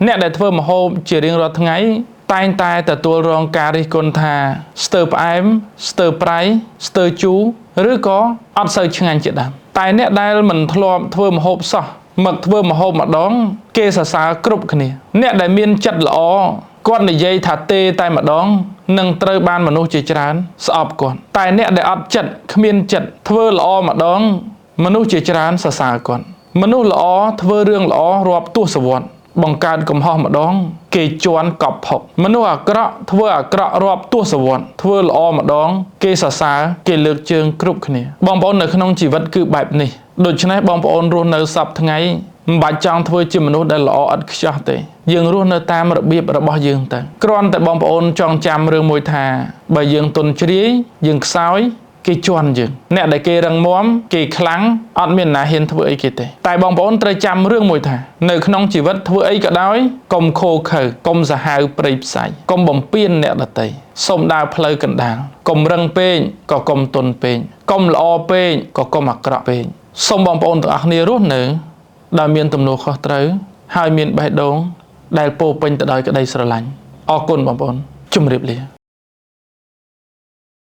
អ្នកដែលធ្វើម្ហូបជារៀងរាល់ថ្ងៃតែងតែទទួលរងការរិះគន់ថាស្ទើរផ្អែមស្ទើរប្រៃស្ទើរជូរឬក៏អត់សូវឆ្ងាញ់ជាដើមតែអ្នកដែលមិនធ្លាប់ធ្វើម្ហូបសោះមកធ្វើម្ហូបម្ដង គេសរសើរគ្រប់គ្នា អ្នកដែលមានចិត្តល្អគាត់និយាយថាទេតែម្ដងនឹងត្រូវបានមនុស្សជាច្រើនស្អប់គាត់តែអ្នកដែលអត់ចិត្តគ្មានចិត្តធ្វើល្អម្ដង មនុស្សជាច្រើនសរសើរគាត់មនុស្សល្អធ្វើរឿងល្អរាប់ទសវត្សរ៍បង្កើតកំហុសម្ដង គេជន់កប់ផុកមនុស្សអាក្រក់ធ្វើអាក្រក់រាប់ទសវត្សរ៍ធ្វើល្អម្ដង គេសរសើរគេលើកជើងគ្រប់គ្នាបងប្អូននៅក្នុងជីវិតគឺបែបនេះដូច្នេះបងប្អូនរស់នៅសប្តាហ៍ថ្ងៃមិនបាច់ចង់ធ្វើជាមនុស្សដែលល្អឥតខ្ចោះទេយើងរស់នៅតាមរបៀបរបស់យើងទៅគ្រាន់តែបងប្អូនចងចាំរឿងមួយថាបើយើងទន់ជ្រាយយើងខ្សោយ គេជន់យើងអ្នកដែលគេរឹងមាំគេខ្លាំងអត់មានណាហ៊ានធ្វើអីគេទេតែបងប្អូនត្រូវចាំរឿងមួយថានៅក្នុងជីវិតធ្វើអីក៏ដោយកុំខូខើកុំសាហាវព្រៃផ្សៃកុំបំពានអ្នកដទៃសូមដើរផ្លូវកណ្ដាលកុំរឹងពេកក៏កុំទន់ពេកកុំល្អពេកក៏កុំអាក្រក់ពេកសូមបងប្អូនទាំងអស់គ្នារស់នៅដោយមានទំនួលខុសត្រូវហើយមានបេះដូងដែលពោរពេញទៅដោយក្តីស្រឡាញ់អរគុណបងប្អូនជម្រាបលា។